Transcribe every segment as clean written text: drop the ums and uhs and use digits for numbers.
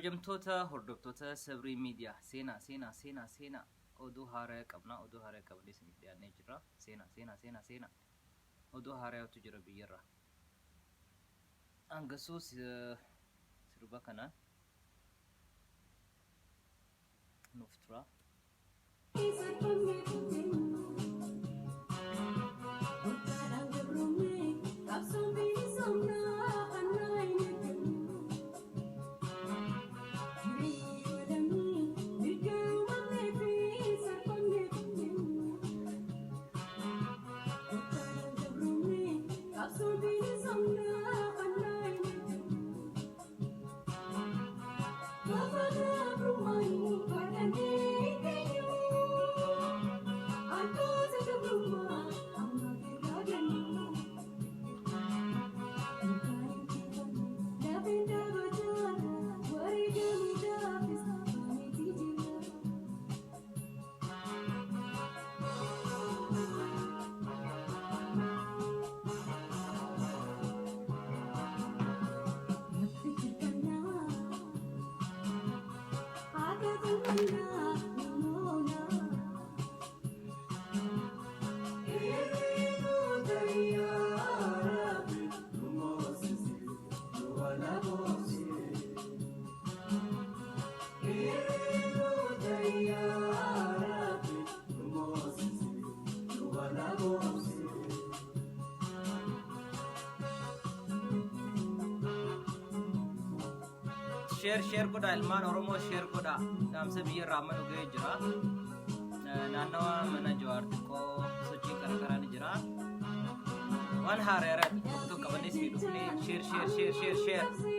Kabajamtoota hordoftoota Sabrii Miidiyaa, seenaa, seenaa, seenaa, seenaa, oduu haaraa qabna, oduu haaraa qabnee isiniif dhiyaannee jirra. Seenaa, seenaa, seenaa, seenaa, oduu haaraatu jira biyyarraa. Hangasuu sirba kanaan nuuf tura. Share, share godhaa, ilmaan Oromoo, share godhaa. Dhaamsa biyya irraa amma nu ga'ee jira. Naannawa mana Jawaar xiqqoo sochii garaagaraa ni jira. Waan haaraa haaraa tokko tokko qabannee isinii dhufnee. Share, share, share, share, share.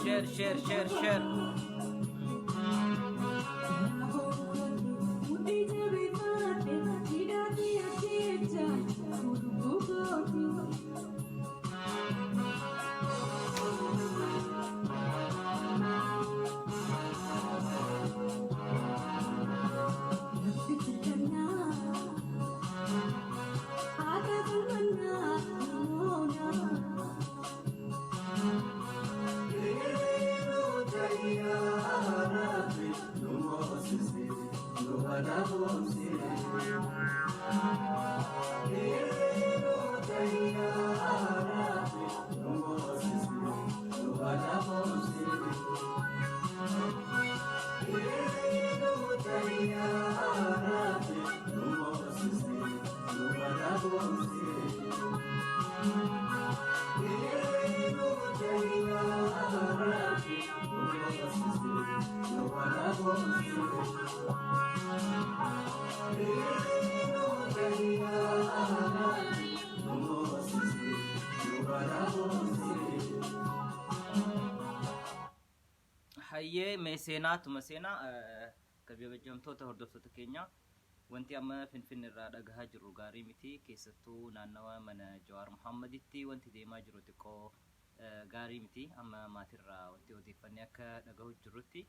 Share, share, share, share. Hayyee, mee seenaatuma seenaa. Kabajamtoota hordoftoota keenya, wanti amma Finfinne irraa dhagahaa jirru gaarii miti. Keessattuu naannawa mana Jawaar Muhammaditti wanti deemaa jiru xiqqoo gaarii miti. Amma maatirraa wanti odeeffannee akka dhagahu jirrutti,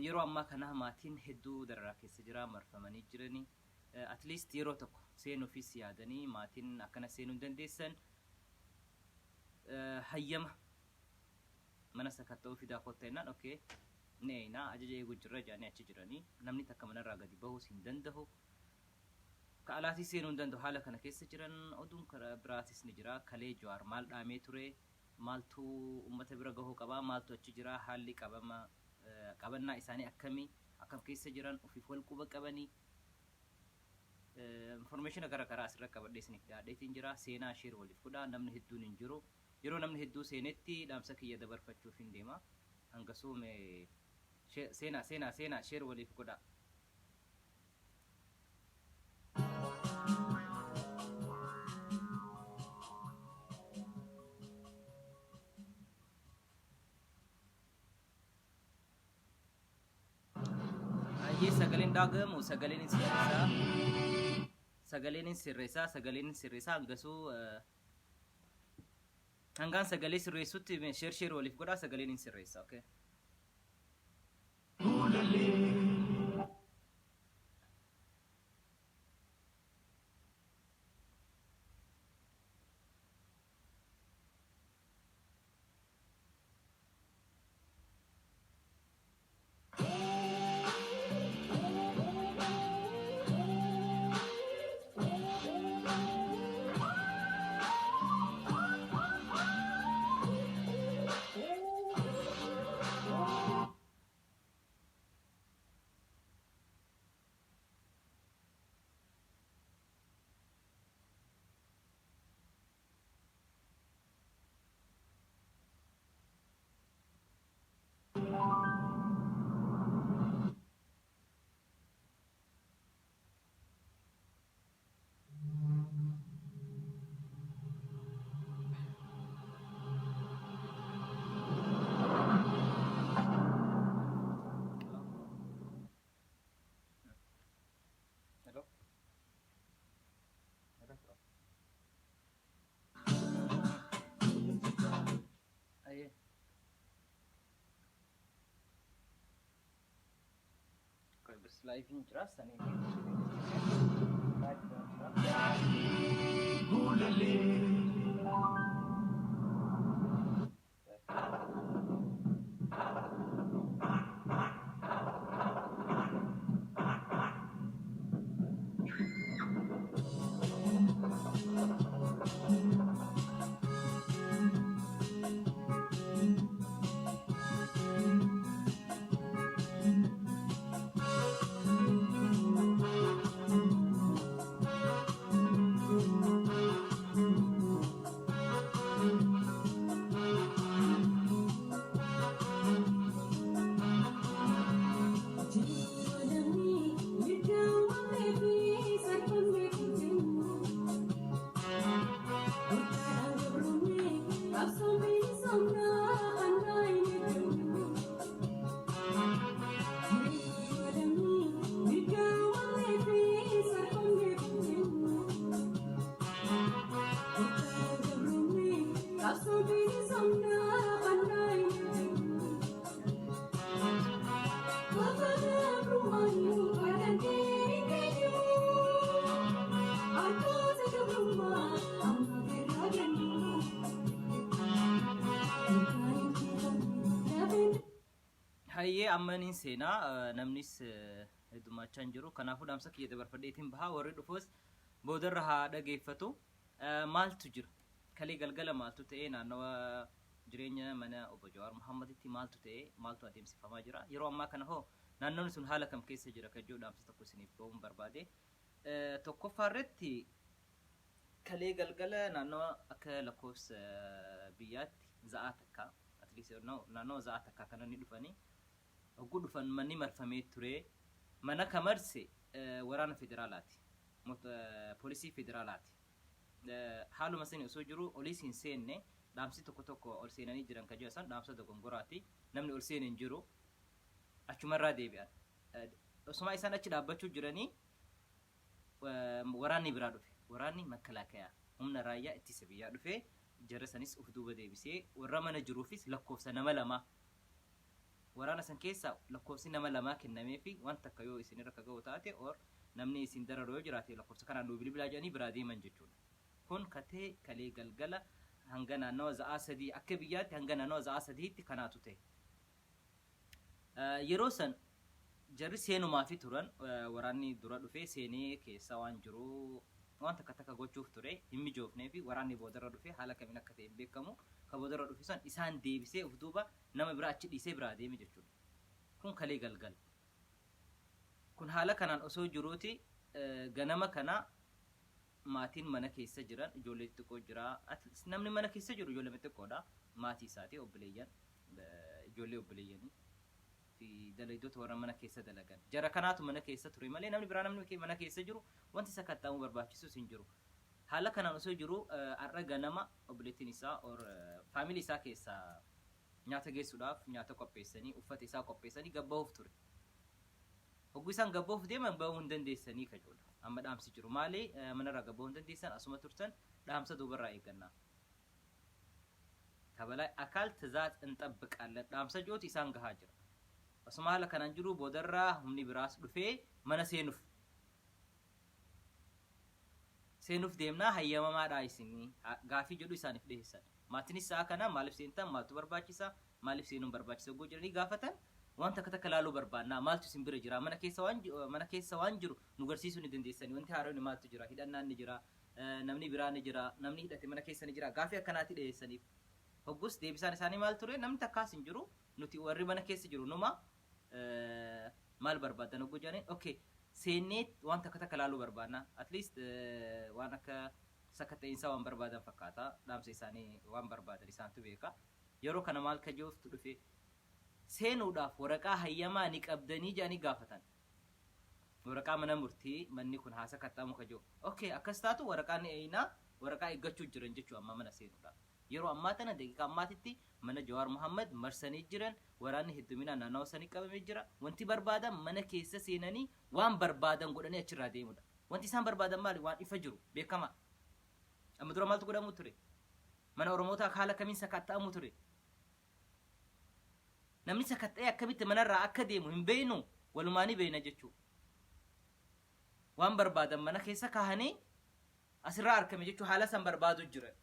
yeroo ammaa kana maatiin hedduu dararaa keessa jira, marfamanii jiranii. At least yeroo tokko seenuufis yaadanii, maatiin akkana seenuu hin dandeessan, hayyama mana sakatta'uu fidaa kottaa jennaan, okay, ni eeynaa, ajaja eeguu jirra jedhanii achi jiranii. Namni takka manarraa gadi bahuus hin danda'u. Ka alaatii seenuu hin danda'u, haala kana keessa jiran. Oduun karaa biraatis ni jira. Kalee Jawaar maal dhaamee ture? Maaltu uummata bira gahuu qabaa? Maaltu achi jira? Haalli qabama qabannaa isaanii akkamii? Akkam keessa jiran? Ofiif wal quba qabanii? Information gara garaa asirra qabadhee isiniif dhiyaadheetiin jira. Seenaa, share waliif godhaa. Namni hedduun hin jiru. Yeroo namni hedduu seenetti dhaamsa kiyya dabarfachuuf hin deema. Hangasuu mee seenaa, seenaa, seenaa, share waliif godhaa. Hayyee, sagaleen dhagahamu, sagaleen hin sirreessaa. Sagaleen hin sirreessaa, sagaleen hin sirreessaa. Hangasuu, hangaan sagalee sirreessutti, share share waliif godhaa, sagaleen hin sirreessa. Okay. Hello. Hello, bro. Aye. Koy bas live hin jira sanii. Live jira. Hayyee, amma niin seenaa, namnis heddummachaa hin jiru. Kanaafuu dhaamsa kiyya dabarfadheetiin bahaa, warri dhufus boodarra haa dhageeffatu. Maaltu jira? Kalee galgala maaltu ta'e? Naannawa jireenya mana obbo Jawaar Muhammaditti maaltu ta'e? Maaltu adeemsifamaa jira? Yeroo ammaa kana hoo naannoon sun haala kam keessa jira kan jedhu dhaamsa tokko isiniif ba'uun barbaade. Tokkoffaa irratti, kalee galgala naannawa akka lakkoofsa biyyaatti 1:00, at least naannawa 1:00 kana ni dhufanii. Hogguu dhufan manni marfamee ture. Mana ka marse waraana federaalaati. Poolisii federaalaati. Haaluma sani osoo jiru oliis hin seenne dhaamsi tokko tokko ol seenanii jiran ka jedhan dhaamsa dogongoraati. Namni ol seene hin jiru. Achumarraa deebi'an. Osuma isaan achi dhaabbachuu jiranii waraanni biraa dhufe. Waraanni makkalaakayaa humna raayyaa ittisa biyyaa dhufee jara sanis uf duuba deebisee warra mana jiruufis lakkoofsa nama lamaa waraana san keessa lakkoofsi nama lamaa kennameefi waan takka yoo isin irra ka ga'u taate or namni isin dararu yoo jiraate lakkoofsa kanaan nuu bilbilaa jedhanii biraa deeman jechuudha. Kun katee kalee galgala hanga naannawa za'aa 3 akka biyyaatti hanga naannawa za'aa 3tti kanaatu ta'e. Yeroo san jarri seenumaafi turan waraanni dura dhufee seenee keessa waan jiru waan takka takka gochuuf ture hin mijoofnee fi waraanni boodarra dhufe haala kamiin akka ta'e hin beekamu ka boodarra dhufe san isaan deebisee of duuba nama biraa achi dhiisee biraa deeme jechuudha. Kun kalee galgala. Kun haala kanaan osoo jiruuti ganama kana maatiin mana keessa jiran ijoollee xixiqqoo jira. Namni mana keessa jiru ijoollee xixiqqoodha. Maatii isaati obboleeyyan ijoollee obboleeyyanii fi dalagdoota warra mana keessa dalagan. Jara kanaatu mana keessa ture malee namni biraa namni mana keessa jiru wanti sakatta'amuu barbaachisus hin jiru. Haala kanaan osoo jiru har'a ganama obboleettiin isaa or faamilii isaa keessaa nyaata geessuudhaaf nyaata qopheessanii uffata isaa qopheessanii gabbahuuf ture. Hogguu isaan gabbahuuf deeman bahuu hin dandeessanii kajoodha. Amma dhaamsi jiru maali? Manarraa gabbahuu hin dandeessan asuma turtan dhaamsa duubarraa eeggannaa. Kabalaa akaal tizaaz inxabbiqaallan dhaamsa jiruutu isaan gahaa jira. Osuma haala kanaan jiru boodarraa humni biraas dhufee mana seenuuf. Seenuuf deemnaa hayyamamaadhaa isinii gaafii jedhu isaaniif dhiyeessan. Maatiinis sa'a kana maaliif seentan maaltu barbaachisa maaliif seenuun barbaachisa hogguu jedhanii gaafatan waan takka takka laaluu barbaannaa maaltu isin bira jira mana keessa waan mana keessa waan jiru nu garsiisuu ni dandeessanii wanti haaraan maaltu jira hidhannaan ni jira namni biraa ni jira namni hidhate mana keessa ni jira gaafii akkanaatti dhiyeessaniif. Hoggus deebisaan isaanii maal ture namni takkaas hin jiru nuti warri mana keessa jiru numa maal barbaadan hogguu jedhaniin okay seennee waan takka takka laaluu barbaadna at least waan akka sakatta'iinsaa waan barbaadan fakkaata dhaamsa isaanii waan barbaadan isaantu beeka yeroo kana maal kajooftu dhufe seenuudhaaf waraqaa hayyamaa ni qabdanii jedhanii gaafatan waraqaa mana murtii manni kun haa sakatta'amu kajoo okay akkas taatu waraqaa ni eeynaa waraqaa eeggachuu jiran jechuu amma mana seenuudhaaf Yeroo ammaa tana daqiiqaa ammaatitti mana Jawaar Mohammad marsanii jiran, waraanni hedduminaan naannawa sanii qabamee jira. Wanti barbaadan mana keessa seenanii waan barbaadan godhanii achirraa deemudha. Wanti isaan barbaadan maali? Waan ifa jiru, beekamaa. Amma dura maaltu godhamuu ture? Mana Oromootaa haala kamiin sakatta'amuu ture? Namni sakatta'ee akkamitti manarraa akka deemu hin beeknu walumaa ni beekna jechuudha. Waan barbaadan mana keessa kaahanii asirraa argame jechuun haala san barbaadu jiran.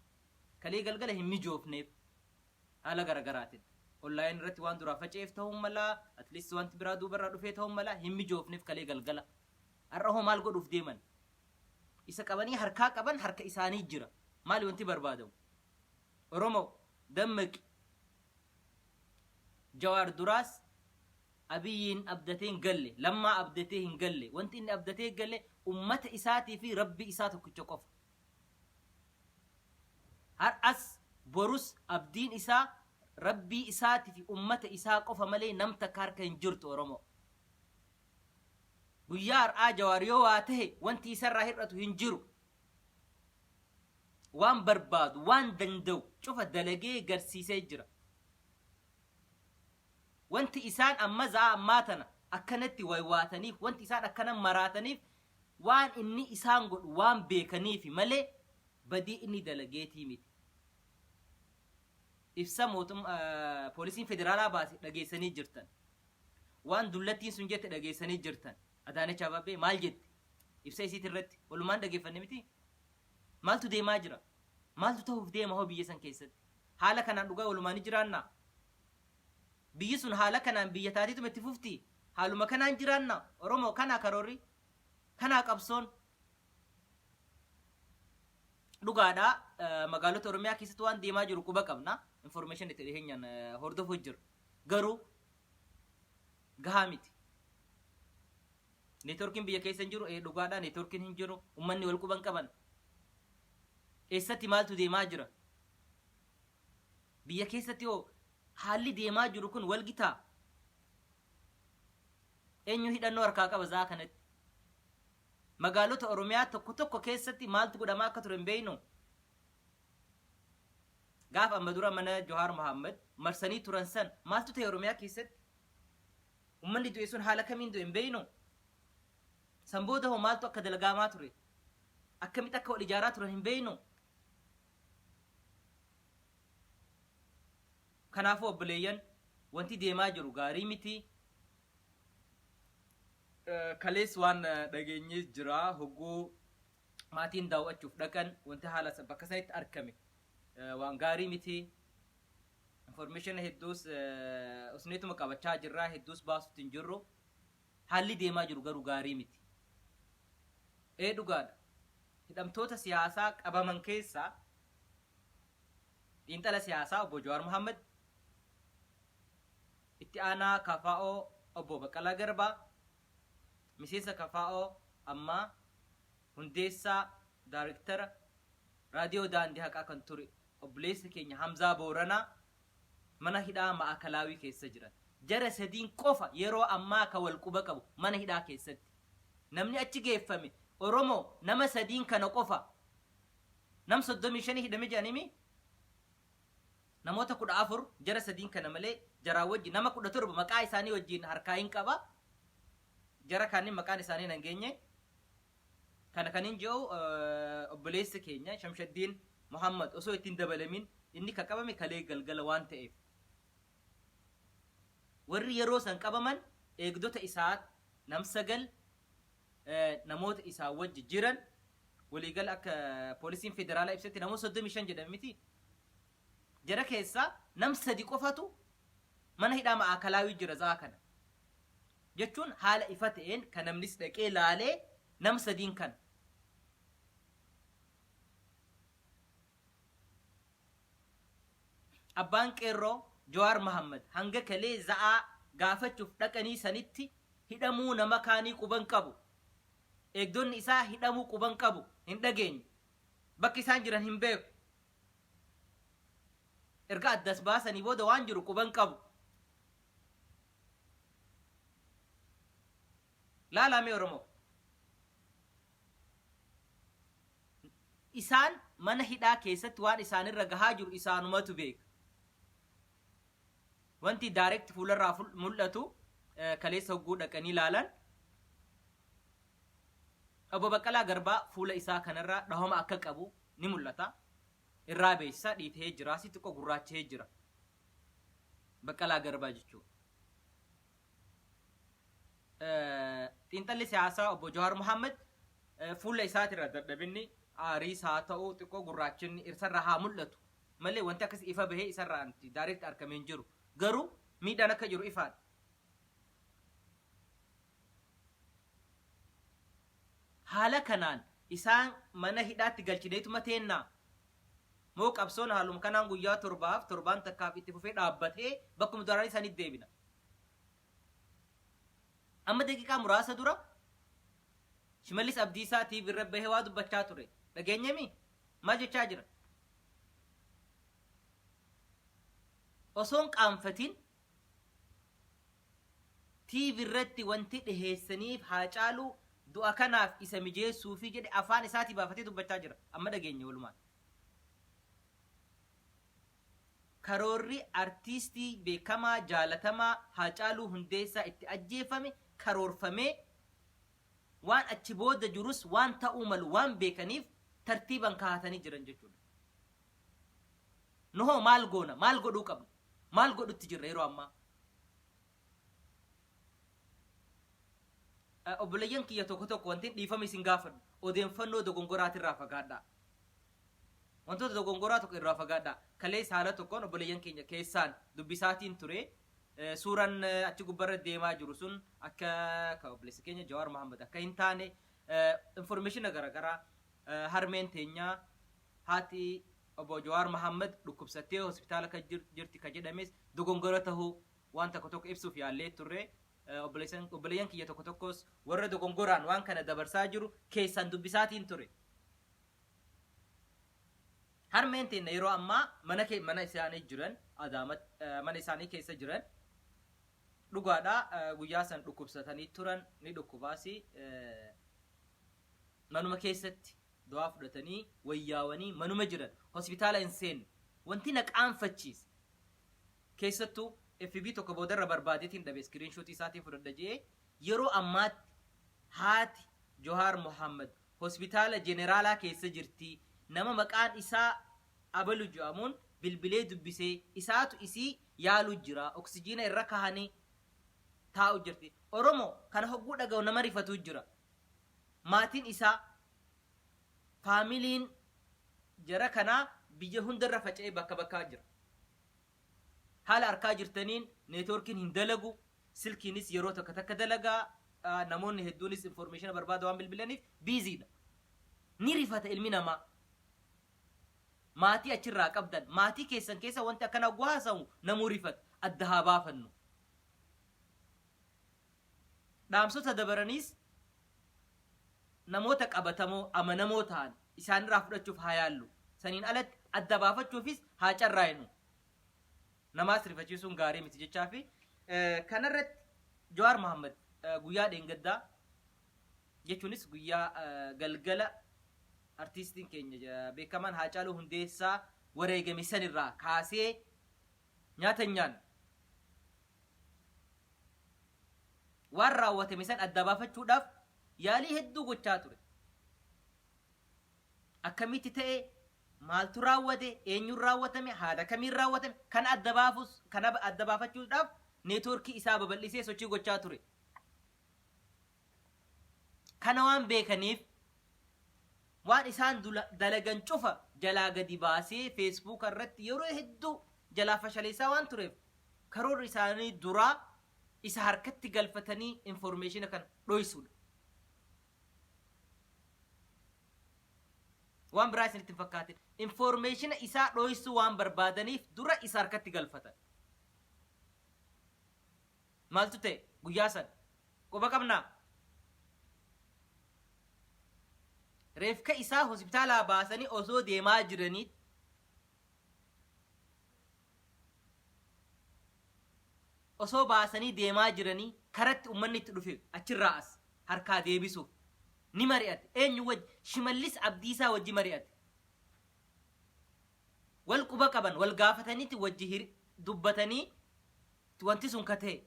Kalee galgala hin mijoofneef haala garagaraatiin. Online irratti waan duraa faca'eef ta'uu mala, at least wanti biraa duubarraa dhufee ta'uu mala, hin mijoofneef kalee galgala. Har'a hoo maal godhuuf deeman? Isa qabanii harkaa qaban harka isaanii jira. Maali wanti barbaadamu? Oromoo dammaqi. Jawaar duraas Abiyyiin abdatee hin galle, Lammaa abdatee hin galle. Wanti inni abdatee gale ummata isaatii fi Rabbi isaa tokkicha qofa. Har'as borus abdiin isaa Rabbii isaatii fi ummata isaa qofa malee nam takka harka hin jirtu Oromoo. Guyyaa har'aa Jawaar yoo waa tahe wanti isarraa hir'atu hin jiru. Waan barbaadu, waan danda'u cufa dalagee garsiisee jira. Wanti isaan amma za'aa ammaa tana akkanatti waywaataniif, wanti isaan akkana maraataniif waan inni isaan godhu waan beekaniifi malee badii inni dalageetii miti. Ibsa mootum poolisiin federaalaa baase dhageessanii jirtan. Waan dullattiin sun jette dhageessanii jirtan. Adaanech Abeebee maal jette? Ibsa isiit irratti walumaan dhageeffanne miti? Maaltu deemaa jira? Maaltu ta'uuf deema hoo biyya san keessatti? Haala kanaan dhugaa walumaan ni jiraannaa? Biyyi sun haala kanaan biyya taateetuma itti fufti? Haaluma kanaan jiraanna? Oromoo kanaa karoorri? Kanaa qabsoon? Dhugaadha magaalota Oromiyaa keessatti waan deemaa jiru quba qabna. Information itti dhiheenyaan hordofuu jira. Garuu gahaa miti. Neetworkiin biyya keessa hin jiru dhugaadha neetworkiin hin jiru uummanni wal quban qaban. Eessatti maaltu deemaa jira? Biyya keessatti hoo haalli deemaa jiru kun wal gitaa? Eenyu hidhannoo harkaa qaba za'a kanatti? Magaalota Oromiyaa tokko tokko keessatti maaltu godhamaa akka ture hin beeknu. Gaafa amma dura mana Jawaar Mohaammed marsanii turan san maaltu ta'e Oromiyaa keessatti? Uummanni du'e sun haala kamiin du'e hin beeknu. San booda hoo maaltu akka dalagaamaa ture? Akkamitti akka wal ijaaraa turan hin beeknu. Kanaafuu obboleeyyan wanti deemaa jiru gaarii miti. Kalees waan dhageenyee jira hogguu maatiin daawwachuuf dhaqan wanti haala bakka sanitti argame waan gaarii miti. Information hedduus usneetuma qabachaa jirra hedduus baasutti hin jirru. Haalli deemaa jiru garuu gaarii miti. Ee dhugaadha. Hidhamtoota siyaasaa qabaman keessaa xiinxala siyaasaa obbo Jawaar Mohaammed, itti aanaa KFO obbo Baqqalaa Garbaa, miseensa KFO ammaa hundeessaa daariktara raadiyoo Daandii Haqaa kan ture obboleessa keenya Hamzaa Booranaa mana hidhaa Ma'akalaawii keessa jiran. Jara sadiin qofa yeroo ammaa ka wal quba qabu mana hidhaa keessatti. Namni achi geeffame Oromoo nama sadiin kana qofa. Nam 35 hidhame jedhanimi namoota 14 jara sadiin kana malee jaraa wajji nama 17 maqaa isaanii wajjin harkaa hin qaba. Jara kaaniin maqaan isaanii nan geenye. Kana kan hin jiru obboleessi keenya Shamshaddiin Muhammad osoo ittiin dabalamin inni ka qabame kalee galgala waan ta'eef. Warri yeroo san qabaman eegdota isaa nam sagal namoota isaa wajji jiran waliigala akka poolisiin federaalaa ibsetti namoota 35 jedhame miti. Jara keessaa nam sadi qofatu mana hidhaa ma'aakalaawii jira za'a kana. Jechuun haala ifa ta'een kan namnis dhaqee laalee nam sadiin kana. Abbaan qeerroo Jawaar Mahammad hanga kalee za'aa gaafachuuf dhaqanii sanitti hidhamuu nama kaanii quban qabu. Eegdonni isaa hidhamuu quban qabu hin dhageenye. Bakki isaan jiran hin beeku. Erga addas baasanii booda waan jiru quban qabu. Laalaa mee Oromoo. Isaan mana hidhaa keessatti waan isaanirra gahaa jiru isaanumatu beeka. Wanti direct fuularraa mul'atu kaleessa hogguu dhaqanii ilaalan Obbo Baqqalaa Garbaa fuula isaa kanarraa dhahoma akka qabu ni mul'ata. Irraa beeksisaa dhiitee jira, si xiqqoo gurraacha'ee jira. Baqqalaa Garbaa jechuudha. Xiinxalli siyaasaa obbo Jawaar Mohaammed fuula isaatirra dadhabinni aariis haa ta'u xiqqoo gurraachinni isarra haa mul'atu malee wanti akkas ifa bahee isarraa direct argamee hin jiru. Garuu miidhaan akka jiru ifaadha. Haala kanaan isaan mana hidhaatti galchineetuma teennaa? Moo qabsoon haaluma kanaan guyyaa torbaaf torbaan takkaaf itti fufee dhaabbatee bakkuma duraanii sanitti deebina? Amma daqiiqaa muraasa dura Shimallis Abdiisaa TV irra bahee waa dubbachaa ture. Dhageenyemi? Maal jechaa jira? Osoon qaanfatin TV irratti wanti dhiheessaniif Haacaaluu du'a kanaaf isa mijeessuufi jedhe afaan isaatii baafatee dubbachaa jira. Amma dhageenye walumaan. Karoorri artiistii beekamaa jaalatamaa Haacaaluu Hundeessaa itti ajjeefame karoorfamee waan achi booda jirus waan ta'uu malu waan beekaniif tartiiban kaa'atanii jiran jechuudha. Nuhoo maal goona? Maal godhuu qabna? Maal godhutti jirra yeroo ammaa? Obboleeyyan kiyya tokko tokko wanti dhiifama isin gaafadhu odeeffannoo dogongoraatirraa fagaadhaa. Wantoota dogongoraa tokko irraa fagaadhaa. Kaleessa haala tokkoon obboleeyyan keenya keessaan dubbisaatiin ture. Suuraan achi gubbarra deemaa jiru sun akka ka obboleessa keenya Jawaar Mohaammed akka hin taane information garaagaraa harmeen teenyaa haati obbo Jawaar Mohaammed dhukkubsattee hospitaala kan jirti ka jedhames dogongora tahuu waan tokko tokko ibsuuf yaallee turre. Obboleeyyan kiyya tokko tokkos warra dogongoraan waan kana dabarsaa jiru keessaan dubbisaatiin ture. Harmeen teenna yeroo ammaa mana kee mana isaanii jiran Adaama mana isaanii keessa jiran dhugaadha guyyaa san dhukkubsatanii turan ni dhukkubaasi. Manuma keessatti du'aa fudhatanii wayyaawanii manuma jiran hospitaala hin seenne. Wanti na qaanfachiise keessattuu FB tokko boodarra barbaadeetiin dhabe iskiriinshuutii isaatiin fudhadha je'ee yeroo ammaatti haati Johaar Mohaammed hospitaala jeneraalaa keessa jirti nama maqaan isaa abalu je'amuun bilbilee dubbisee isaatu isii yaalu jira oksijiina irra kahanii taa'u jirti. Oromo kana hogguu dhaga'u nama rifatuu jira. Maatiin isaa faamiliin jara kanaa biyya hundarra faca'ee bakka bakkaa jira. Haala arkaa jirtaniin neetwoorkiin hin dalagu, silkiinis yeroo takka takka dalagaa, namoonni hedduunis informeeshina barbaada waan bilbilaniif biiziidha. Ni rifata ilmi namaa. Maatii achirraa qabdan, maatii keessan keessa wanti akkana hogguu haasawu namuu rifata. Adda haa baafannu. Dhaamsota dabaraniis namoota qabatamoo, amanamoo ta'an isaanirraa fudhachuuf haa yaallu. Saniin alatti adda baafachuufis haa carraaynu. Namaas rifachiisuun gaarii miti jechaa fi kanarratti Jawaar Mohaammed guyyaa dheengaddaa jechuunis guyyaa galgala artiistiin keenya beekamaan Haacaaluu Hundeessaa wareegame sanirraa kaasee nyaata hin nyaanne. Waan raawwatame san adda baafachuudhaaf yaalii hedduu gochaa ture. Akkamitti ta'e, maaltu raawwate, eenyuun raawwatame, haala kamiin raawwatame, kana adda baafus, kana adda baafachuudhaaf neetwoorkii isaa babal'isee sochii gochaa ture. Kana waan beekaniif waan isaan dalagan cufa jalaa gadi baasee feesbuuka irratti yeroo hedduu jalaa fashaleessaa waan tureef karoorri isaanii duraa isa harkatti galfatanii informeeshina kana dhoysuudha. Waan biraa isinitti hin fakkaatin. Informeeshina isaa dhoysuu waan barbaadaniif dura isa harkatti galfatan. Maaltu ta'e guyyaa sana? Quba qabnaa? Reefka isaa hospitaalaa baasanii osoo deemaa jiranii osoo baasanii deemaa jiranii karatti uummanni itti dhufe achirraa as harkaa deebisuuf ni mari'ate. Eenyu wajji? Shimallis Abdiisaa wajji mari'ate. Wal quba qaban wal gaafataniiti wajji dubbatanii wanti sun ka ta'e.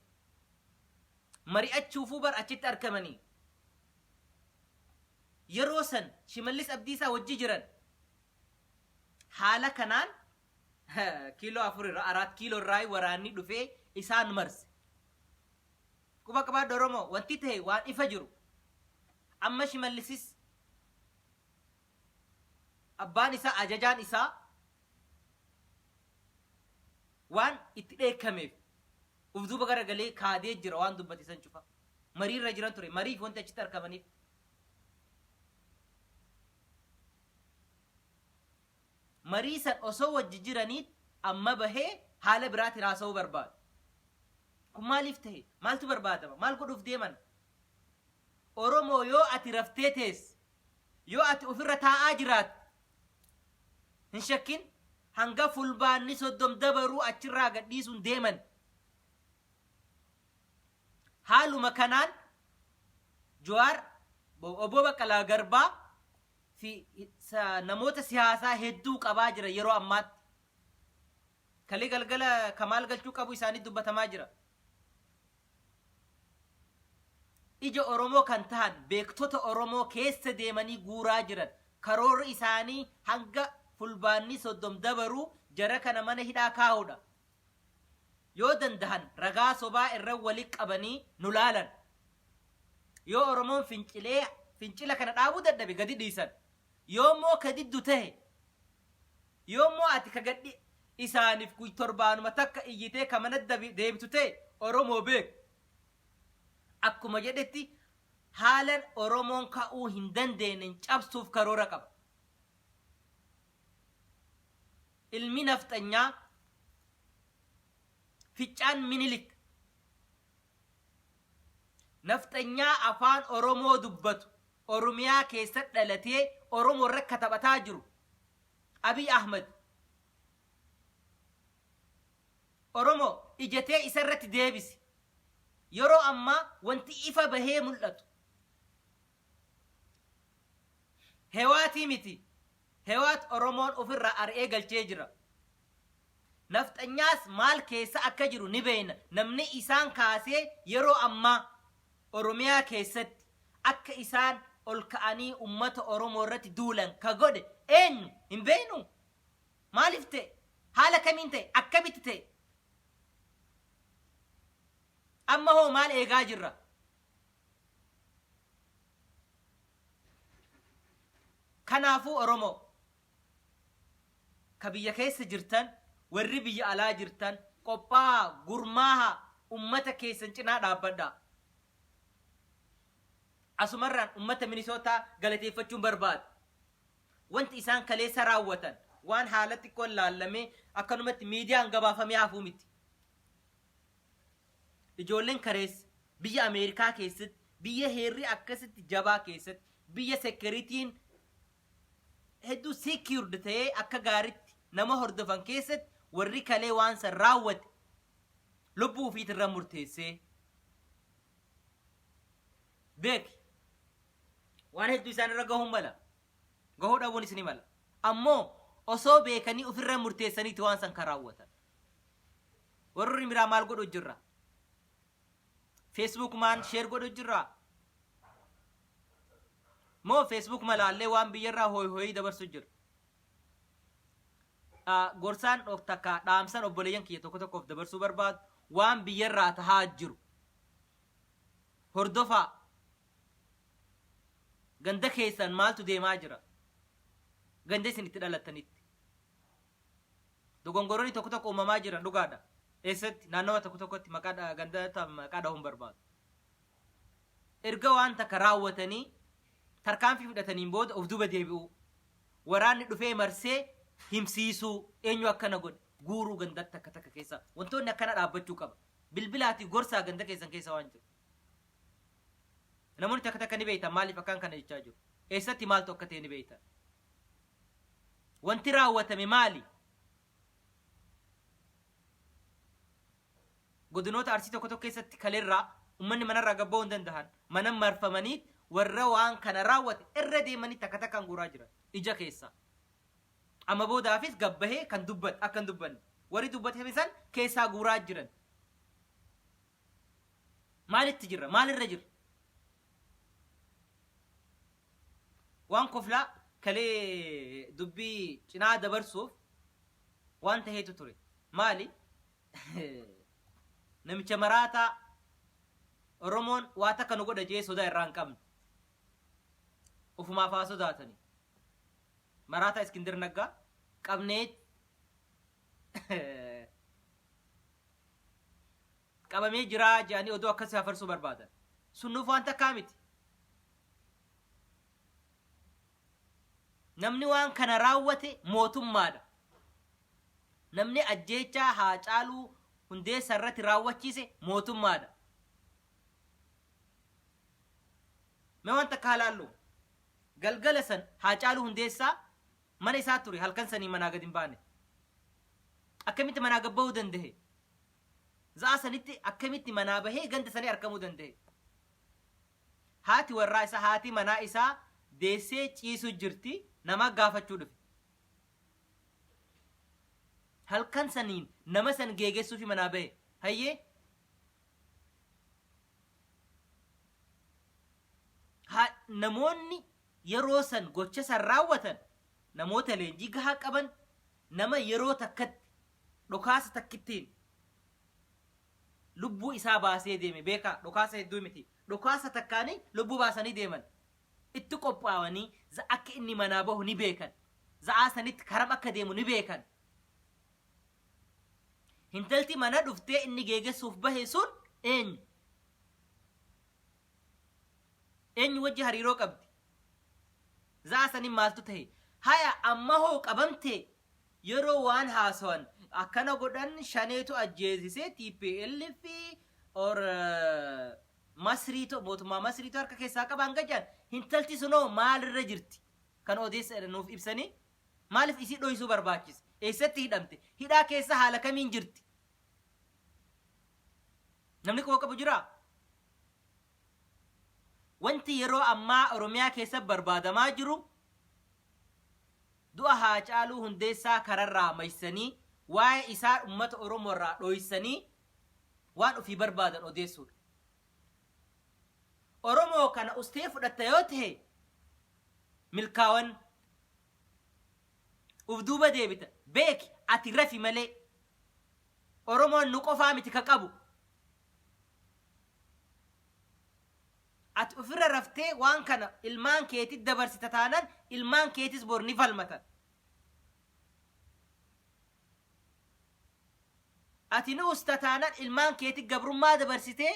Mari'achuufuu bar achitti arkamanii. Yeroo san Shimallis Abdiisaa wajji jiran haala kanaan kiiloo afur irraa araat kiiloo irraa waraanni dhufee isaan marse. Quba qabaadhu Oromoo wanti ta'e waan ifa jiru. Amma Shimallisis abbaan isaa ajajaan isaa waan itti dheekkameef uf duuba garagalee kaadee jira waan dubbate san cufa. Marii irra jiran ture mariif wanti achitti argamaniif. Marii san osoo wajji jiranii amma bahee haala biraatiin haasa'uu barbaada. Kun maaliif ta'e? Maaltu barbaadama? Maal godhuuf deeman? Oromoo yoo ati raftee teesse, yoo ati ofirra taa'aa jiraatte, hin shakkin hanga fulbaanni soddom dabaruu achirraa gadhiisuun deeman. Haaluma kanaan Jawaar, Obbo Baqqalaa Garbaa fi namoota siyaasaa hedduu qabaa jira yeroo ammaatti. Kalee galgala Kamaal Galchuu qabu isaanii dubbatamaa jira. Ija Oromoo kan tahan beektota Oromoo keessa deemanii guuraa jiran. Karoorri isaanii hanga fulbaanni soddom dabaruu jara kana mana hidhaa kaa'uudha. Yoo dandahan ragaa sobaa irra wali qabanii nu laalan. Yoo Oromoon fincilee fincila kana dhaabuu dadhabe gadi dhiisan. Yoo immoo ka diddu tahe yoo immoo ati ka gadhi isaaniif guy torbaanuma takka iyyitee ka mana deebitu ta'e Oromoo beeku. Akkuma jedhetti haalan Oromoon ka'uu hin dandeenyen cabsuuf karoora qaba. Ilmi nafxanyaa ficcaan Minilik nafxanyaa afaan Oromoo dubbatu Oromiyaa keessa dhalatee Oromoo irra ka taphataa jiru Abiy Ahmed Oromoo ijatee isa irratti deebisi. Yeroo ammaa wanti ifa bahee mul'atu. Hewaatii miti. Hewaat Oromoon ofirraa ari'ee galchee jira. Nafxanyaas maal keessa akka jiru ni beekna. Namni isaan kaasee yeroo ammaa Oromiyaa keessatti akka isaan ol ka'anii ummata Oromoo irratti duulan ka godhe eenyu hin beeknu? Maaliif ta'e? Haala kamiin ta'e? Akkamitti ta'e? Amma hoo maal eegaa jirra? Kanaafuu Oromoo ka biyya keessa jirtan warri biyya alaa jirtan qophaa'a gurmaaha ummata keessan cinaa dhaabbadhaa. Asumarraan ummata Minisootaa galateeffachuun barbaada. Wanti isaan kaleessa raawwatan waan haala xiqqoon laallamee akkanumatti miidiyaan gabaafamee hafuu miti. Ijoolleen kareessa biyya Ameerikaa keessatti biyya heerri akkasitti jabaa keessatti biyya sekeritiin hedduu secured ta'ee akka gaaritti nama hordofan keessatti warri kalee waan san raawwate lubbuu ofiitirra murteessee beeki waan hedduu isaan irra gahuu mala gahuu dhabuunis ni mala ammoo osoo beekanii ofirra murteessaniiti waan san kan raawwatan. Warri biraa maal godhu jirra? Facebook maan share godhu jirra? Moo Facebook malaallee waan biyyarraa hooyi hooyii dabarsu jira? Gorsaan takka dhaamsan obboleeyyan kiyya tokko tokkoof dabarsuu barbaadu waan biyyarraa tahaa jiru. Hordofaa. Ganda keessan maaltu deemaa jira? Ganda isin itti dhalattanitti. Dogongoroonni tokko tokko uumamaa jiran dhugaadha. Eessatti? Naannawa tokko tokkotti maqaa ganda maqaa dhahuun barbaadu. Erga waan takka raawwatanii tarkaanfii fudhataniin booda of duuba deebi'uu. Waraanni dhufee marsee himsiisuu eenyu akkana godhe guuruu ganda takka takka keessa wantoonni akkana dhaabbachuu qaba. Bilbilaatii gorsaa ganda keessan keessa waan jiru. Namoonni takka takka ni beektan maaliif akkaan kana jechaa jiru. Eessatti maaltu akka ta'e ni beektan. Wanti raawwatame maali? Godinoota Arsii tokko tokko keessatti kalerraa uummanni manarraa gad ba'uu hin danda'an. Mana marfamanii warra waan kana raawwate irra deemanii takka takkaan guuraa jiran. Ija keessaa. Amma boodaafis gad bahee kan dubbate akka hin dubbanne. Warri dubbate san keessaa guuraa jiran. Maalitti jirra? Maalirra jirra? Waan koflaa kalee dubbii cinaa dabarsuuf waan taheetu ture. Maali? Namicha maraataa Oromoon waa takka nu godha jee sodaa irraa hin qabne. Ofumaaf haa sodaatanii. Maraataa Iskindir Naggaa qabnee qabamee jiraa jedhanii oduu akkasii hafarsuu barbaadan. Sun nuuf waan takkaa miti. Namni waan kana raawwate mootummaadha. Namni ajjeechaa Haacaaluu Hundeessaa irratti raawwachiise mootummaadha. Mee waan takka haa laallu. Galgala san Haacaaluu Hundeessaa mana isaa ture halkan sanii manaa gad hin baane. Akkamitti manaa gad bahuu danda'e? Za'a sanitti akkamitti manaa bahee ganda sanii arkamuu danda'e? Haati warraa isaa haati manaa isaa deessee ciisu jirti nama gaafachuu dhufe. Halkan saniin nama san geegessuufi manaa bahe. Hayyee? Haa namoonni yeroo san gocha san raawwatan namoota leenjii gahaa qaban nama yeroo takkatti dhokaasa takkittiin lubbuu isaa baasee deeme beekaa dhokaasa hedduu miti dhokaasa takkaanii lubbuu baasanii deeman itti qophaawanii za akka inni manaa bahu ni beekan za'aa sanitti karam akka deemu ni beekan hintalti mana dhuftee inni geegessuuf bahe sun eenyu eenyu wajji hariiroo qabdi za'aa sanin maaltu tahe haya amma hoo qabamte Yeroo waan haasawan akkana godhan shaneetu ajjeesise TPLF or Masriitu mootummaa Masriitu harka keessaa qaba hanga jedhan hintalti sunoo maalirra jirti kan odeessa nuuf ibsanii maaliif isii dhoysuu barbaachise eessatti hidhamte hidhaa keessa haala kamiin jirti namni quba qabu jiraa wanti yeroo ammaa Oromiyaa keessa barbaadamaa jiru Du'a Haacaaluu Hundeessaa kararraa maysanii, waa'ee isaa ummata Oromoo irraa dhoysanii waan ofii barbaadan odeessuudha. Oromoo kana ustee fudhatta yoo tahe milkaawan uf duuba deebita. Beeki ati rafi malee Oromoon nu qofaa miti ka qabu. Ati ofirra raftee waan kana ilmaan keetit dabarsita taanan ilmaan keetis bor ni falmatan. Ati ni usta taanan ilmaan keetit gabrummaa dabarsitee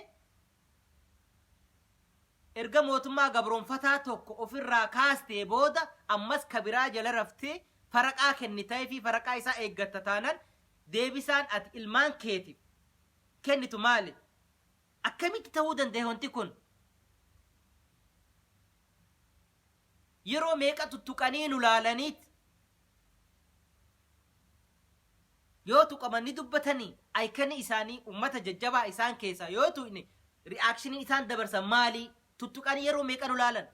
erga mootummaa gabroonfataa tokko ofirraa kaastee booda ammas ka biraa jala raftee faraqaa kenniteefii faraqaa isaa eeggatta taanan deebisaan ati ilmaan keetiif kennitu maali? Akkamitti ta'uu danda'e wanti kun? Yeroo meeqa tuttuqanii nu laalaniit yoo tuqaman ni dubbatanii ayikanii isaanii ummata jajjabaa isaan keessaa yoo tuqne ri'aakshiniin isaan dabarsan maalii? Tuttuqanii yeroo meeqa nu laalan?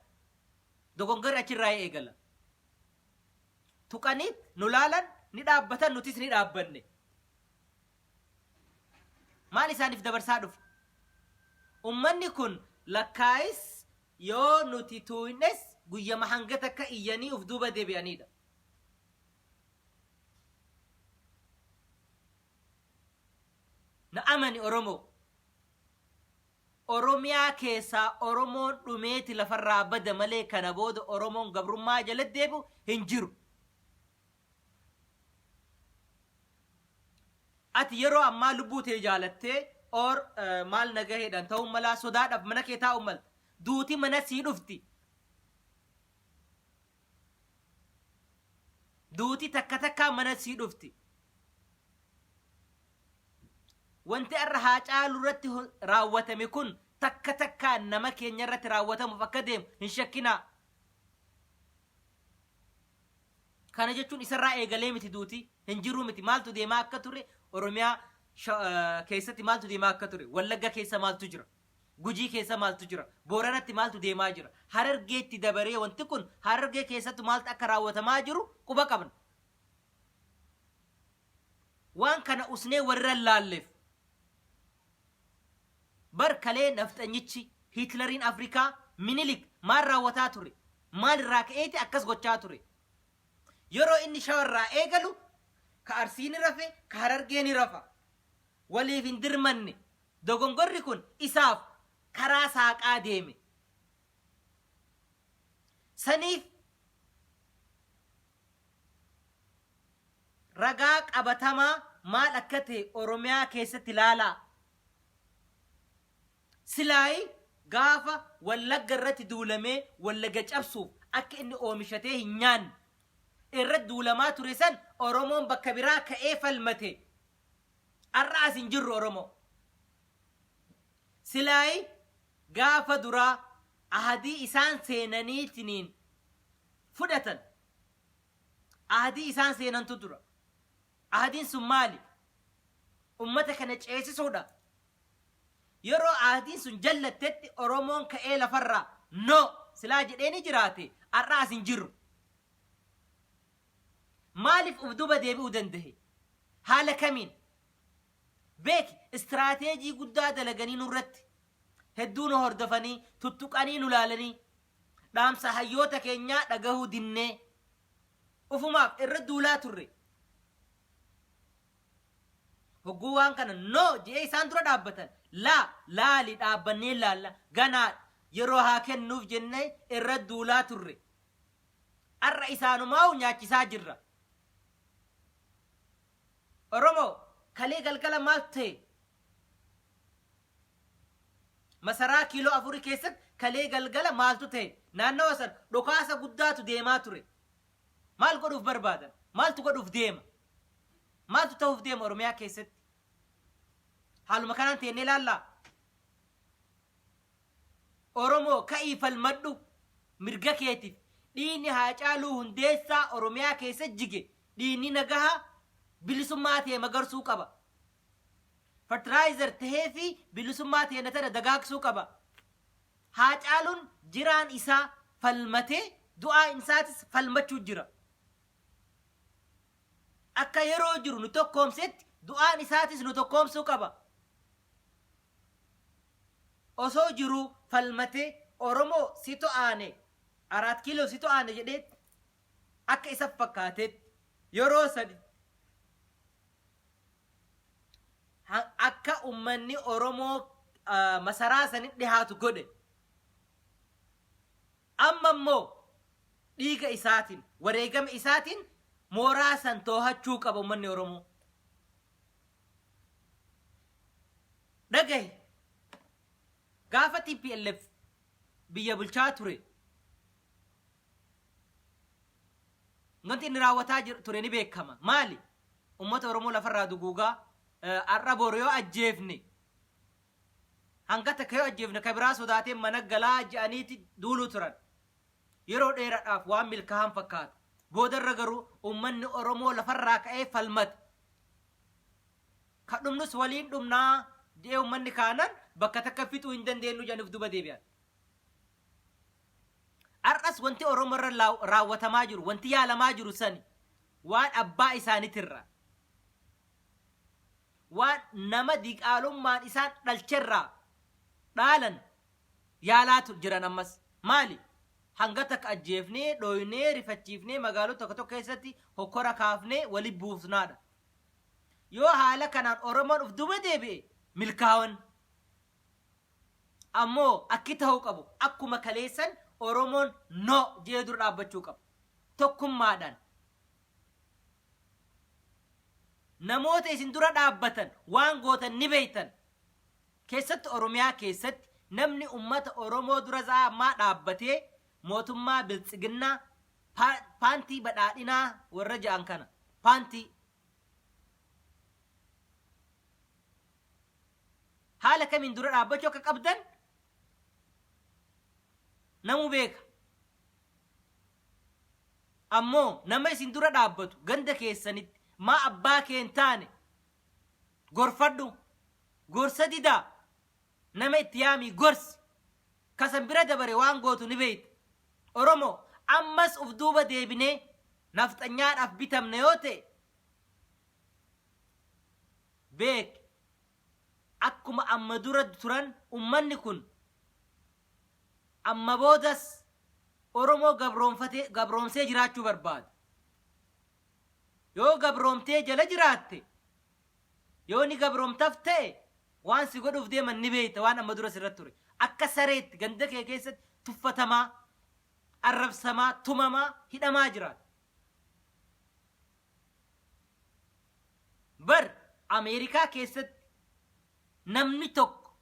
Dogongorri achirraa eegala. Tuqaniit nu laalan ni dhaabbatan nutis ni dhaabbanne. Maal isaaniif dabarsaa dhufe? Ummanni kun lakkaa'is yoo nuti tuuynes guyyama hanga takka iyyanii uf duuba deebi'aniidha. Na amani Oromoo. Oromiyaa keessaa Oromoon dhumeeti lafarraa bada malee kana booda Oromoon gabrummaa jala deebi'u hin jiru. Ati yeroo ammaa lubbuu tee jaalattee or maal nagaheedhaan ta'uu malaa sodaadhaaf mana kee taa'uu malta. Duuti mana sii dhufti. Duuti takka takkaa mana sii dhufti. Wanti har'a Haacaaluu irratti raawwatame kun takka takkaan nama keenya irratti raawwatamuuf akka deemu hin shakkinaa. Kana jechuun isarraa eegalee miti duuti hin jiruu miti maaltu deemaa akka ture Oromiyaa keessatti maaltu deemaa akka ture Wallagga keessa maaltu jira Gujii keessa maaltu jira Booranatti maaltu deemaa jira Harargeetti dabaree wanti kun Harargee keessatti maaltu akka raawwatamaa jiru quba qabna. Waan kana usnee warra hin laalleef bar kalee nafxanyichi Hiitlariin Afrikaa Minilik maal raawwataa ture? Maal irraa ka'eeti akkas gochaa ture? Yeroo inni shawarraa eegalu ka Arsii ni rafe, ka Harargee ni rafa. Waliif hin dirmanne. Dogongorri kun isaaf karaa saaqaa deeme. Saniif Ragaa qabatamaa maal akka ta'e Oromiyaa keessatti ilaalaa. Silaayi gaafa Wallagga irratti duulamee Wallagga cabsuuf akka inni oomishatee hin nyaanne irratti duulamaa ture san Oromoon bakka biraa ka'ee falmate. Har'a as hin jirru Oromoo. Silaayi gaafa duraa ahadii isaan seenaniitiniin fudhatan Ahdii isaan seenantu dura. Ahdiin sun maali? Ummata kana ceesisuudha. Yeroo ahdiin sun jallattetti Oromoon ka'ee lafarraa no silaa jedhee ni jiraate har'a as hin jirru. Maaliif uf duuba deebi'uu danda'e? Haala kamiin? Beeki istiraateejii guddaa dalaganii nurratti hedduu nu hordofanii tuttuqanii nu laalanii Dhaamsa hayyoota keenyaa dhagahuu dinnee ufumaaf irra duulaa turre. Hogguu waan kana no je'ee isaan dura dhaabbatan laa laali dhaabbannee laalla ganaa yeroo haa kennuuf jennee irra duulaa turre. Har'a isaanumaa'u nyaachisaa jirra. Oromoo kalee galgala maaltu ta'e? Masaraa kiiloo afurii keessatti kalee galgala maaltu ta'e? Naannawa san dhokaasa guddaatu deemaa ture. Maal godhuuf barbaadan? Maaltu godhuuf deema? Maaltu ta'uuf deema Oromiyaa keessatti? Haaluma kanaan teennee ilaallaa? Oromoo ka'ii falmadhu mirga keetiif. Dhiigni Haacaaluu Hundeessaa Oromiyaa keessa jige dhiigni nagahaa bilisummaa ta'e magarsuu qaba. Fertilizer tahee fi bilisummaa teena tana dagaagsuu qaba. Haacaaluun jiraan isaa falmatee du'aa isaatis falmachuu jira. Akka yeroo jiru nu tokkoomsetti du'aan isaatis nu tokkoomsuu qaba. Osoo jiruu falmatee Oromoo situ aane Araat Kiiloo situ aane jedhee akka isa fakkaatetti yeroo sadi akka ummanni Oromoo masaraa sanitti dhihaatu godhe. Amma immoo dhiiga isaatiin, wareegama isaatiin mooraa san toohachuu qaba ummanni Oromoo. Dhagahi, gaafa TPLF biyya bulchaa ture wanti inni raawwataa ture ni beekama. Maali? Uummata Oromoo lafarraa duguugaa har'a boru yoo ajjeefne hanga takka yoo ajjeefne ka biraa sodaatee mana galaa je'aniiti duuluu turan. Yeroo dheeraadhaaf waan milkaahan fakkaata. Boodarra garuu uummanni Oromoo lafarraa ka'ee falmate. Ka dhumnus waliin dhumnaa je'ee uummanni kaanan bakka takka fixuu hin dandeenyu jedhanii of duuba deebi'an. Har'as wanti Oromoo irra raawwatamaa jiru, wanti yaalamaa jiru sani waan abbaa isaanitirra waan nama diqaalummaan isaan dhalcherraa dhaalan yaalaa jiran ammas. Maali? Hanga takka ajjeefnee, dhooynee, rifachiifnee magaalota tokko tokko keessatti hokkora kaafnee wali buufnaadha. Yoo haala kanaan Oromoon uf duuba deebi'e milkaawan. Ammoo akki ta'uu qabu akkuma kaleessan Oromoon no jee dura dhaabbachuu qaba. Tokkummaadhaan. Namoota isin dura dhaabbatan waan gootan ni beektan. Keessattu Oromiyaa keessatti namni ummata Oromoo dura za'a ammaa dhaabbatee mootummaa Biltsiginnaa paantii badhaadhinaa warra ja'an kana paantii haala kamiin dura dhaabbachuu akka qabdan namuu beeka. Ammoo nama isin dura dhaabbatu ganda keessanitti maa abbaa kee hin taane gorfadhu. Gorsa didaa nama itti yaamii gorsi. Kasan bira dabare waan gootu ni beeyta. Oromoo ammas uf duuba deebinee nafxanyaadhaaf bitamna yoo ta'e beek akkuma amma dura turan ummanni kun amma boodas Oromoo gabroomfatee gabroomsee jiraachuu barbaada. Yoo gabroomtee jala jiraatte yoo ni gabroomtaf ta'e waan si godhuuf deeman ni beekta waan amma dura sirratti ture. Akka sareetti ganda kee keessatti tuffatamaa, arrabsamaa, tumamaa, hidhamaa jiraata. Bar Ameerikaa keessatti namni tokko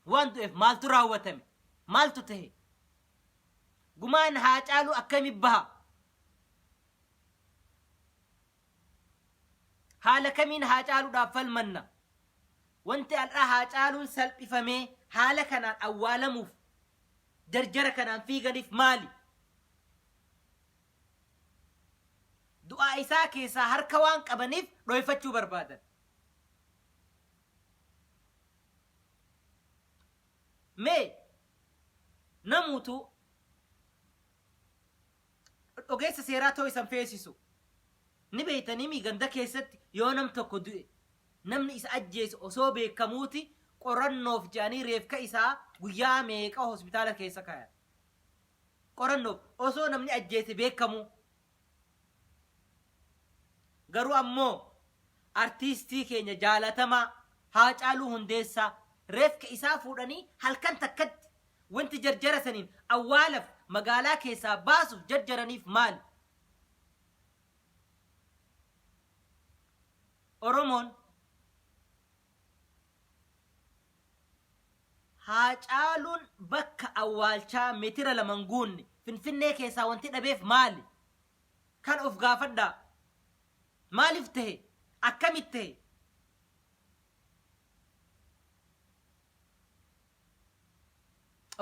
waan du'eef maaltu raawwatame? Maaltu tahe? Gumaan Haacaaluu akkami baha? Haala kamiin Haacaaluudhaaf falmanna? Wanti har'a Haacaaluun salphifamee haala kanaan awwaalamuuf jarjara kanaan fiiganiif maali? Du'aa isaa keessaa harka waan qabaniif dhoyfachuu barbaadan. Mee namuutu ogeessa seeraa ta'uu isan feesisu. Ni beeytanii mii ganda keessatti yoo nam tokko du'e namni isa ajjeese osoo beekamuuti qorannoof jedhanii reefka isaa guyyaa meeqa hospitaala keessa kaayan. Qorannoof osoo namni ajjeese beekamuu. Garuu ammoo artiistii keenya jaalatamaa Haacaaluu Hundeessaa reefka isaa fuudhanii halkan takkatti wanti jarjara saniin awwaalaf magaalaa keessaa baasuuf jarjaraniif maali? Oromoon Haacaaluun bakka awwaalchaa meetira 2 hin guunne Finfinnee keessaa wanti dhabeef maali? Kan of gaafadhaa. Maaliif tahe? Akkamitti tahe?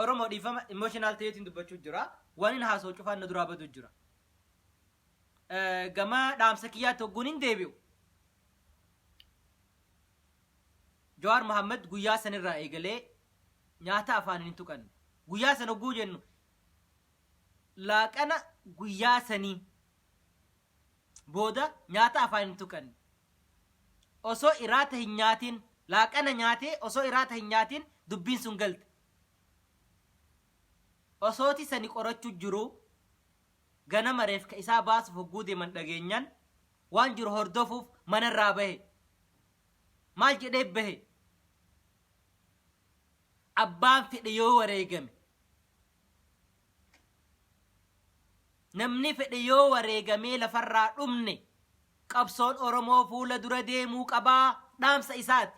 Oromoo dhiifama emotional ta'eetiin dubbachuu jira. Waan hin haasa'u cufaan na duraa badu jira. Gama dhaamsa kiyyaatti hogguun hin deebi'u. Jawaar Mohaammed guyyaa sanirraa eegalee nyaata afaaniin hin tuqanne. Guyyaa san hogguu jennu laaqana guyyaa sanii Booda nyaata afaan hin tuqanne. Osoo iraata hin nyaatin, laaqana nyaatee osoo iraata hin nyaatin dubbiin sun galte. Osooti sani qorachuu jiruu ganama reefka isaa baasuuf hogguu deeman dhageenyan waan jiru hordofuuf manarraa bahe. Maal jedhee bahe? Abbaan fedhe yoo wareegame. Namni fedhe yoo wareegamee lafarraa dhumne qabsoon Oromoo fuula dura deemuu qabaa dhaamsa isaati.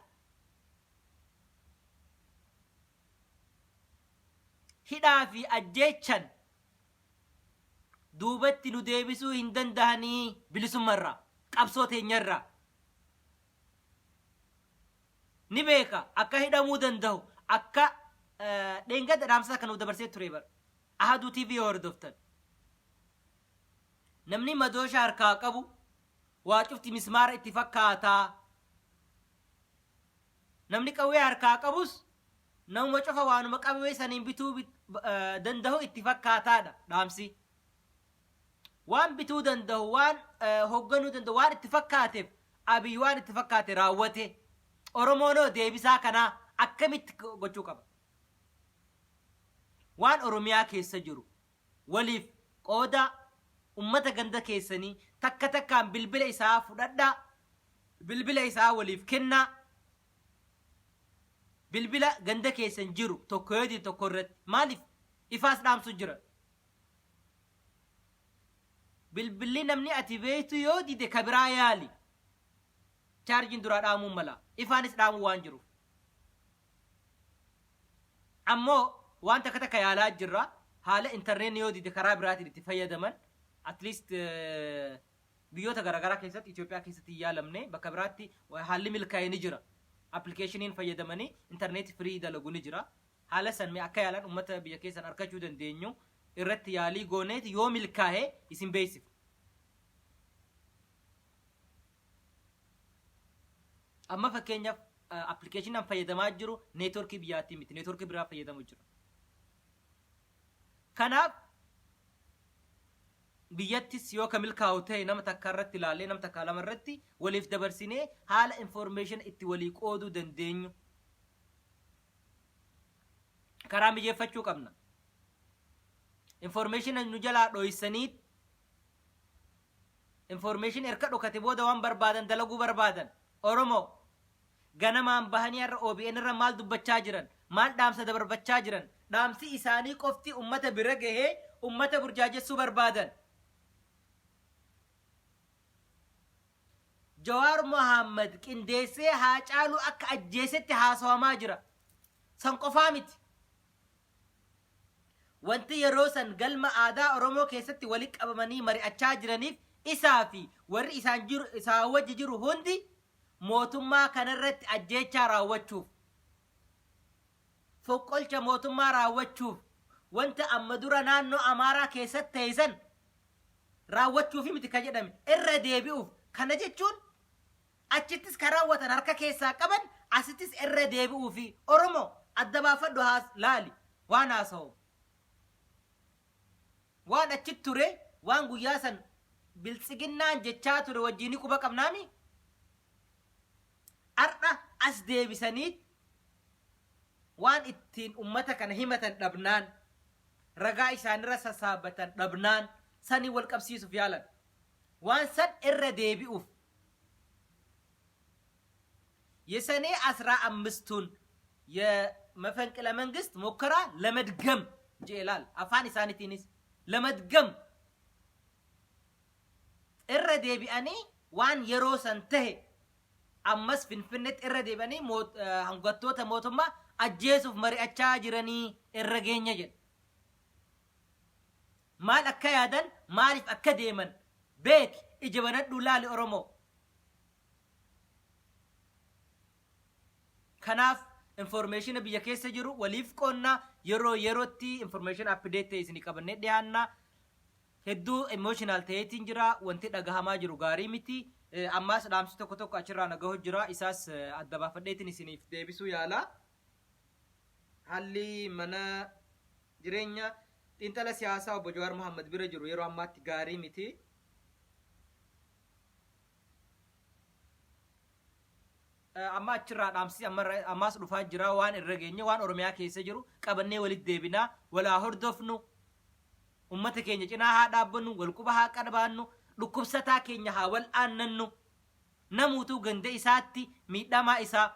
Hidhaa fi ajjeechan duubatti nu deebisuu hin dandahanii bilisummarraa qabsoo teenyarraa. Ni beeka akka hidhamuu dandahu akka dheengadda dhaamsa akka nuuf dabarsee ture bara. Ahaduu TV yoo hordoftan. Namni madoosha harkaa qabu waa cufti mismaara itti fakkaataa. Namni qawwee harkaa qabus namuma cufa waanuma qawwee saniin bituu dandahu itti fakkaataadha dhaamsi. Waan bituu dandahu waan hoogganuu danda'u waan itti fakkaateef Abiy waan itti fakkaate raawwate. Oromoonoo deebisaa kanaa akkamitti gochuu qaba? Waan Oromiyaa keessa jiru waliif qoodaa ummata ganda keessanii takka takkaan bilbila isaa fudhadhaa bilbila isaa waliif kennaa bilbila ganda keessan jiru tokko yoo dide tokko irratti maaliif ifaas dhaamsu jira bilbilli namni ati beektu yoo dide ka biraa yaali chaarjiin duraa dhaamuu mala ifaanis dhaamuu waan jiruuf ammoo waan takka takka yaalaa jirra haala intarneetni yoo dide karaa biraatiin itti fayyadaman at least biyyoota garaagaraa keessatti Itoophiyaa keessatti hin yaalamne bakka biraatti haalli milkaa'e ni jira. Appilikeeshiniin fayyadamanii intarneetii firii dalagu ni jira. Haala san mee akka yaalan uummata biyya keessan argachuu dandeenyu irratti yaalii gooneeti yoo milkaa'e isin beeksifna. Amma fakkeenyaaf appilikeeshinii an fayyadamaa jiru neetworkii biyyaattii miti neetworkii biraa fayyadamu jira. Kanaaf biyyattis yoo ka milkaa'u ta'e nama takka irratti ilaallee nama takka lama irratti waliif dabarsinee haala information itti walii qooduu dandeenyu karaa mijeeffachuu qabna. Information nu jalaa dhoysanii information erga dhokate booda waan barbaadan dalaguu barbaadan Oromoo ganamaan bahanii har'a OBN irra maal dubbachaa jiran maal dhaamsa dabarfachaa jiran dhaamsi isaanii qofti ummata bira gahee ummata burjaajessuu barbaadan. Jawaar Mohaammed qindeessee Haacaaluu akka ajjeesetti haasawamaa jira. San qofaa miti. Wanti yeroo san galma aadaa Oromoo keessatti wali qabamanii mari'achaa jiraniif isaa fi warri isaan jiru isaa wajji jiru hundi mootummaa kanarratti ajjeechaa raawwachuuf fonqolcha mootummaa raawwachuuf wanta amma dura naannoo Amaaraa keessatti ta'e san raawwachuufi miti ka jedhame irra deebi'uuf kana jechuun achittis ka raawwatan harka keessaa qaban asittis irra deebi'uufi Oromoo adda baafadhu haas laali waan haasa'u waan achitti ture waan guyyaa san biltsiginnaan jechaa ture wajjiin quba qabnaami har'a as deebisanii waan ittiin ummata kana himatan dhabnaan ragaa isaanirra sassaabatan dhabnaan sanii wal qabsiisuuf yaalan waan san irra deebi'uuf የሰኔ አስራ አምስቱን የመፈንቅለ መንግስት ሙከራ ለመድገም ጄላል አፋን ኢሳኒቲኒስ ለመድገም irra deebi'anii waan yeroo san tahe ammas Finfinneetti irra deebi'anii hangattoota mootummaa ajjeesuuf mari'achaa jiranii irra geenya jedha. Maal akka yaadan maaliif akka deeman beeki ija banadhuu laali Oromoo. Kanaaf information biyya keessa jiru waliif qoonna yeroo yerootti information update ta'e isinii qabannee dhiyaanna. Hedduu emotional ta'eetiin jira wanti dhagahamaa jiru gaarii miti. Ammaas dhaamsi tokko tokko achirraa na gahu jira isaas adda baafadheetiin isiniif deebisuu yaala. Haalli mana jireenya xiinxala siyaasaa obbo Jawaar Mohaammed bira jiru yeroo ammaatti gaarii miti. Amma achirraa dhaamsi ammaas dhufaa jira waan irra geenye waan Oromiyaa keessa jiru qabannee walitti deebinaa walaa hordofnu ummata keenya cinaa haa dhaabbannu wal quba haa qabaannu dhukkubsataa keenya haa wal'aannannu namuutuu ganda isaatti miidhamaa isaa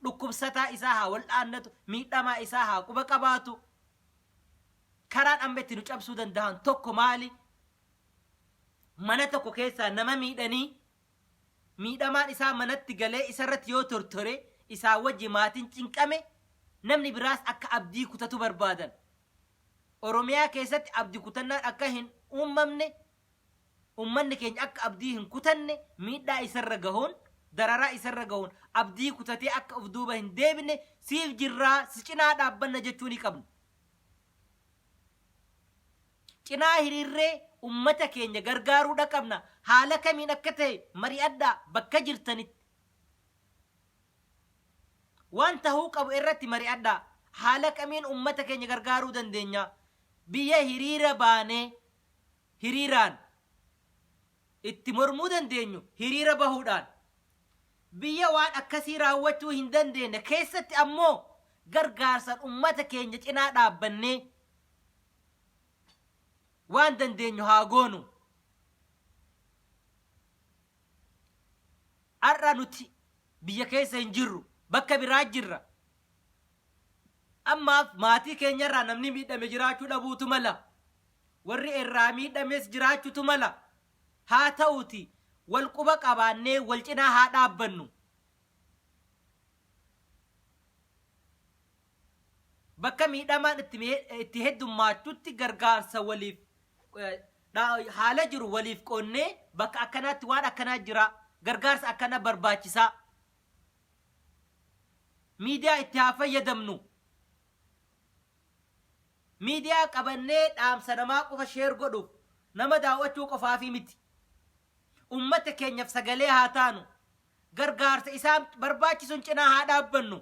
dhukkubsataa isaa haa wal'aannatu miidhamaa isaa haa quba qabaatu karaan amma itti nu cabsuu danda'an tokko maali mana tokko keessaa nama miidhanii Miidhamaan isaa manatti galee isarratti yoo tortore isaa wajji maatiin cinqame namni biraas akka abdii kutatu barbaadan. Oromiyaa keessatti abdi kutannaan akka hin uummamne ummanni keenya akka abdii hin kutanne miidhaa isarra gahuun dararaa isarra gahuun abdii kutatee akka of duuba hin deebine siif jirraa si cinaa dhaabbanna jechuu ni qabna. Cinaa hiriirree ummata keenya gargaaruudha qabna. Haala kamiin akka ta'e mari'adhaa bakka jirtanitti. Waan tahuu qabu irratti mari'adhaa. Haala kamiin ummata keenya gargaaruu dandeenya? Biyya hiriira baanee hiriiraan itti mormuu dandeenyu hiriira bahuudhaan. Biyya waan akkasii raawwachuu hin dandeenye keessatti ammoo gargaarsaan ummata keenya cinaa dhaabbannee waan dandeenyu haa goonu. Har'a nuti biyya keessa hin jirru, bakka biraa jirra. Ammaaf maatii keenyarraa namni miidhame jiraachuu dhabuutu mala. Warri irraa miidhames jiraachuutu mala. Haa ta'uuti wal quba qabaannee wal cinaa haa dhaabbannu. Bakka miidhamaan itti heddummaattutti gargaarsa waliif haala jiru waliif qoonnee bakka akkanaatti waan akkanaa jira gargaarsa akkana barbaachisaa. Miidiyaa itti haa fayyadamnu. Miidiyaa qabannee dhaamsa namaa qofa sheer godhuuf nama daawwachuu qofaafii miti. Ummata keenyaaf sagalee haa taanu. Gargaarsa isaan barbaachisuun cinaa haa dhaabbannu.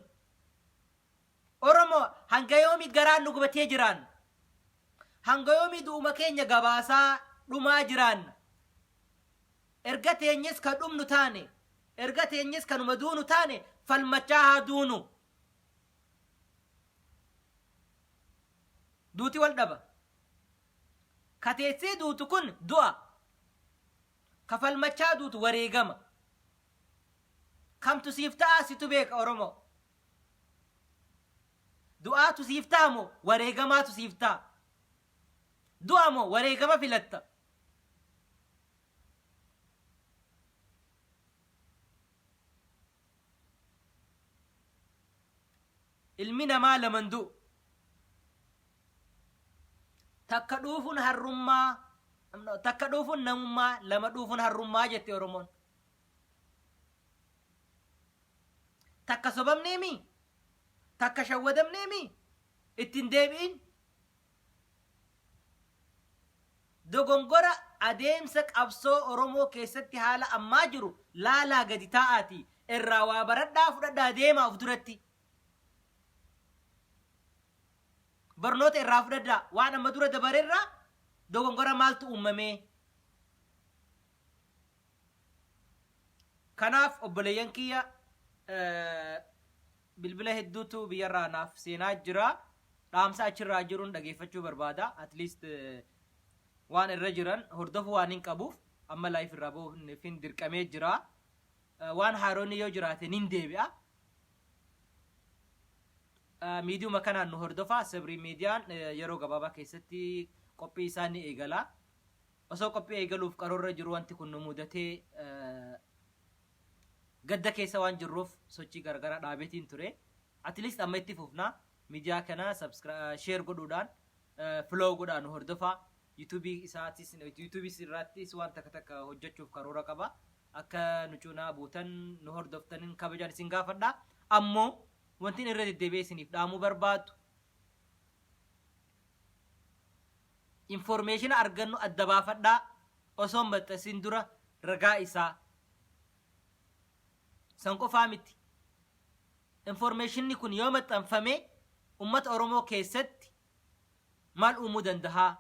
Oromoo hanga yoomii garaan nu gubatee jiraanna? Hanga yoomii du'uma keenya gabaasaa dhumaa jiraanna? Erga teenyes ka dhumnu taane, erga teenyes kanuma duunu taane falmachaa haa duunu. Duuti wal dhaba. Ka teessee duutu kun du'a. Ka falmachaa duutu wareegama. Kamtu siif ta'a situ beeka Oromoo. Du'aatu siif ta'a moo wareegamaatu siif ta'a? Du'a moo wareegama filatta? Ilmi namaa laman du'u. Takka dhuufuun harrummaa, takka dhuufuun namummaa, lama dhuufuun harrummaa jette Oromoon. Takka sobamneemi? Takka shawwadamneemi? Itti hin deebi'in. Dogongora adeemsa qabsoo Oromoo keessatti haala ammaa jiru laalaa gadi taa'aatii irraa waa baradhaa fudhadhaa deemaa of duratti. Barnoota irraa fudhadhaa waan amma dura dabarerraa dogongora maaltu uumamee? Kanaaf obboleeyyan kiyya bilbila hedduutu biyyarraa naaf seenaa jira. Dhaamsa achirraa jiruun dhageeffachuu barbaada. At least waan irra jiran hordofuu waan hin qabuuf amma live irraa bahuuf hin dirqamee jira. Waan haaronni yoo jiraate nin deebi'a. Miidiyuma kanaan nu hordofaa. Sabrii miidiyaan yeroo gabaabaa keessatti qophii isaa ni eegala. Osoo qophii eegaluuf karoorra jiru wanti kun nu mudatee gadda keessa waan jirruuf sochii garagaraa dhaabeetiin ture. At least amma itti fufna. Miidiyaa kana share godhuudhaan follow godhaa nu hordofaa. YouTube isaatis YouTube irrattis waan takka takka hojjechuuf karoora qaba. Akka nu cunaa buutan nu hordoftaniin kabajaan isin gaafadha. Ammoo wanti irra deddeebi'ee isiniif dhaamuu barbaadu Informeeshina argannu adda baafadhaa osoo hin maxxansin dura ragaa isaa. San qofaa miti. Informeeshinni kun yoo maxxanfame ummata Oromoo keessatti maal uumuu dandahaa?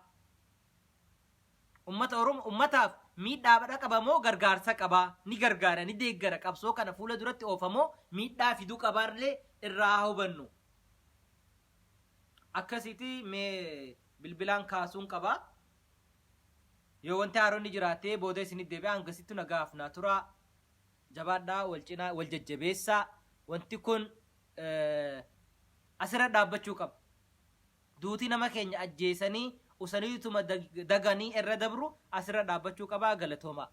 Ummata Oromoo ummataaf Miidhaadha qaba moo gargaarsa qaba? Ni gargaara, ni deeggara, qabsoo kana fuula duratti oofa moo miidhaa fiduu qabaallee irraa haa hubannu. Akkasiiti mee bilbilaan kaasuun qaba. Yoo wanti haaronni jiraatee booda isinitti deebi'a hangasittu nagaaf naa turaa. Jabaadhaa wal cinaa wal jajjabeessaa. Wanti kun asirra dhaabbachuu qaba. Duuti nama keenya ajjeesanii usaniituma daganii irra dabru asirra dhaabbachuu qabaa galatoomaa.